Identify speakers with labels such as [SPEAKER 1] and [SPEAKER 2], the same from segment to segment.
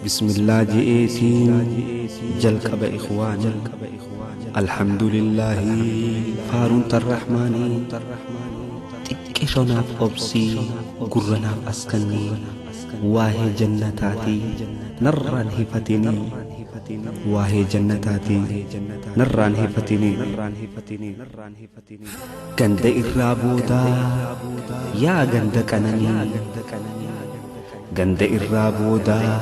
[SPEAKER 1] Bismillah je'eetiin jalqaba ikhwaani, Alhamdulillaahi faaruun tan Rahmaani, Xiqqisho naaf obsii gurra naaf as kanni, Waahee jannataatii narraan hifatini, Waahee jannataatii narraan hifatini. Ganda irraa boodaa yaa ganda qananii, Ganda irraa boodaa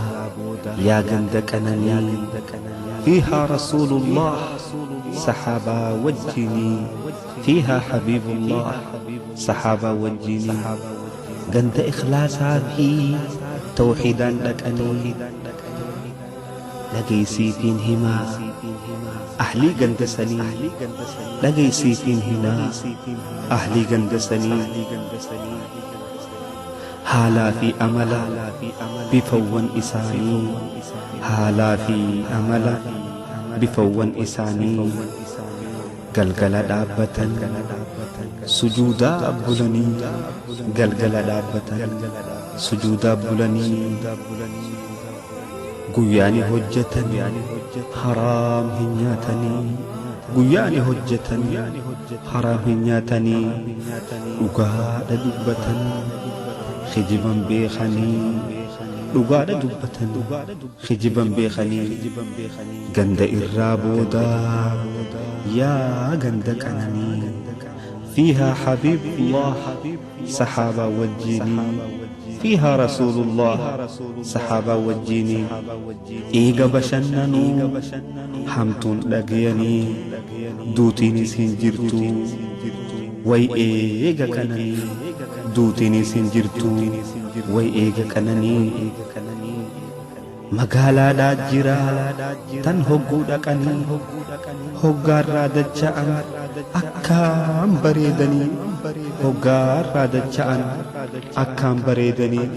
[SPEAKER 1] yaa ganda qananii, Fiihaa Rasuulullaah sahaabaa wajjiinii, Fiihaa Habiibullaah sahaabaa wajjiinii, Ganda ikhlaasaa fi tawhiidaan dhaqanii, Dhagayi siifiin himaa ahlii ganda sanii, Dhagayi siifiin himaa ahlii ganda sanii. Haalaa fi amala bifawwan isaanii Haalaa fi amala bifawwan isaanii Galgala dhaabbatan sujuudaa bulanii Galgala dhaabbatan sujuudaa bulanii Guyyaa ni hojjatan haraam hin nyaatanii Guyyaa ni hojjatan haraam hin nyaatanii Dhugaadha dubbatan kijiban beekanii Dhugaadha dubbatan kijiban beekanii Ganda irraa boodaa yaa ganda qananii Fiihaa habiibullah sahaabaa wajjiinii Fiihaa rasuulullah sahaabaa wajjiinii Eega bashannanuu hamtuun dhagayanii Duutiinis hin jirtu way eega qananii Duutiinis hin jirtu way eega qananii Magaalaadhaa jira tan hogguu dhaqanii Hoggaarraa dacha'an akkaan bareedanii Hoggaarraa dacha'an akkaan bareedanii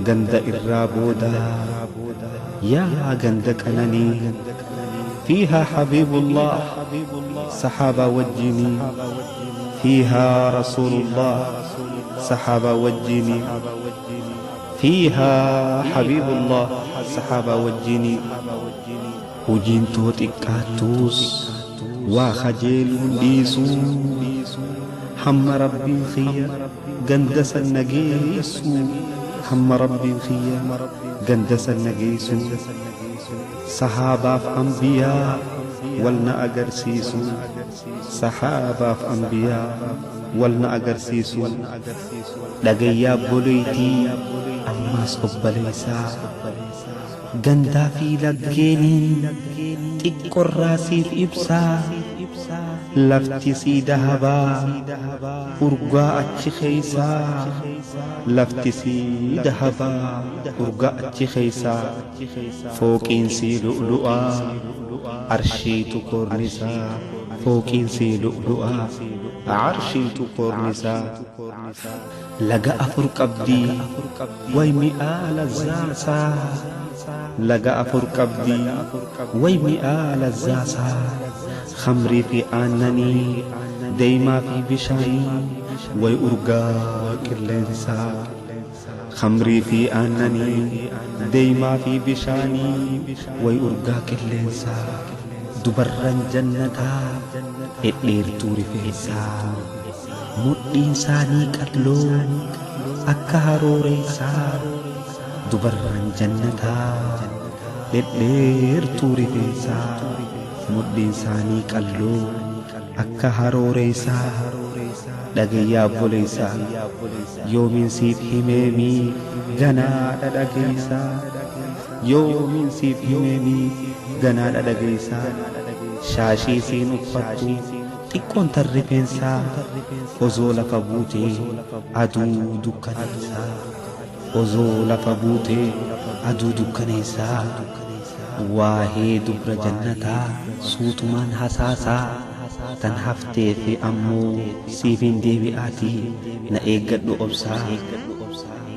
[SPEAKER 1] Ganda irraa boodaa yaa ganda qananii Fiihaa habiibullaah sahaabaa wajjiinii Fiihaa rasuulullaah sahaabaa wajjiinii Fiihaa habiibullaah sahaabaa wajjiinii Hujiin too xiqqaattuus waa khajeeluun dhiisuu Hamma Rabbiin khiyya ganda san na geessu Hamma Rabbiin khiyya ganda san na geessu Sahaabaaf anbiyaa wal na agarsiisu Sahaabaaf anbiyaa wal na agarsiisu Dhagayyaa obboleeytii ammaas obbaleysaa Gandaa fi laggeeniin xiqqorraa siif ibsaa Lafti sii dahabaa urgaa achi keeysaa Lafti sii dahabaa urgaa achi keeysaa Fooqiin sii lu'lu'aa arshiitu koornisaa Fooqiin sii lu'lu'aa arshiitu koornisaa Laga afur qabdi way mi'aa lazzaasaa Laga afur qabdi way mi'aa lazzaasaa Khamrii fi aannanii deymaa fi bishaanii way urgaa qilleensaa Khamrii fi aannanii deymaa fi bishaanii way urgaa qilleensaa Dubarran jannataa dhedheertuu rifeensaa Mudhiin isaanii qalloo akka harooreessaa Dubarran jannataa dhedheertuu rifeensaa Mudhiin isaanii qalloo akka harooreessaa Dhagayyaa obboleessaa yoomiin siif himeemii ganaadha dhageessaa Yoomiin siif himeemii ganaadha dhageessaa Shaashii siin uffattu xiqqoon tan rifeensaa Osoo lafa buutee aduu dukkaneessaa Osoo lafa buutee aduu dukkaneessaa Waahee dubra jannataa suutumaan hasaasaa Tan hafteef ammoo siifin deebi'aatii na eeggadhu obsaa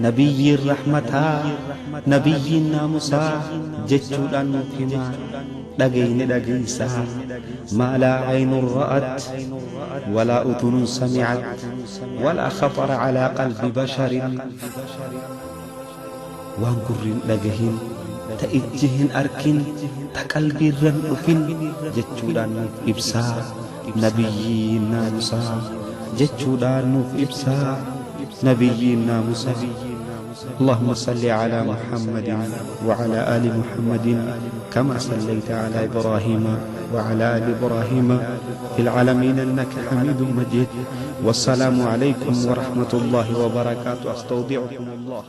[SPEAKER 1] Nabiyyiin rahmataa nabiyyiin naamusaa jechuudhaan nuuf himaa dhagayi ni dhageeysaa Maa laa aynun ra'at walaa udhunun sami'at walaa khaxara calaa qalbi basharin. Waan gurri hin dhagahin, ta ijji hin arkin, ta qalbiirra hin dhufin jechuudhaan nuuf ibsaa nabiyyiin naamusaa jechuudhaan nuuf ibsaa nabiyyiin naamusaa. اللهم صل على محمد وعلى آل محمد كما صليت على إبراهيم وعلى آل إبراهيم في العالمين إنك حميد مجيد. والسلام عليكم ورحمة الله وبركاته. أستودعكم الله.